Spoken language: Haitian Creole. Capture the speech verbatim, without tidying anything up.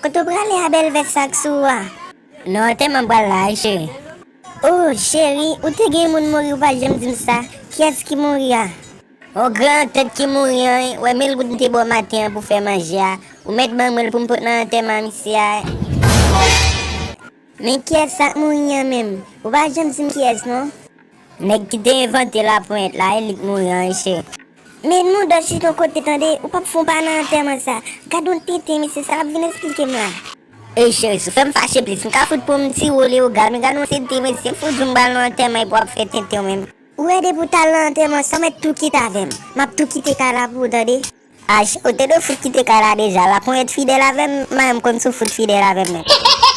Kote w prale a bèl vès sa k sou ou a? Non, antèman m pral la wi cheri. Oh cheri, ou te gen moun mouri ou pa janm di m sa. Kiyès ki mouri a? On gran tèt ki mouri an, wi. Wè mil goud m te ba w maten an pou fè manje a, ou mèt ban mwen l pou m pot nan antèman misye a. Men kiyès sa k mouri an menm? Ou pa janm di m kiyès non. Nèg ki te envante laponyèt la, e li k mouri an wi cheri. Men nou dòt chita yon kote tande, ou p ap fè yon pa nan antèman sa. Gad yon tenten mesye sa l ap vin eksplike m la. Ey cheri, si w fè m fache plis, m ka fout pran m tire w leyogal, men gad yon tenten mesye, m fout di w m pral nan antèman epi w ap fè tenten w menm. Ou wè depi w t al nan antèman sa, w mèt tou kite avè m. M ap tou kite kay la pou ou tande. A cheri, ou te dwe fout kite kay la deja, laponyèt fidèl avè m, m konn si w fout fidèl avè m menm.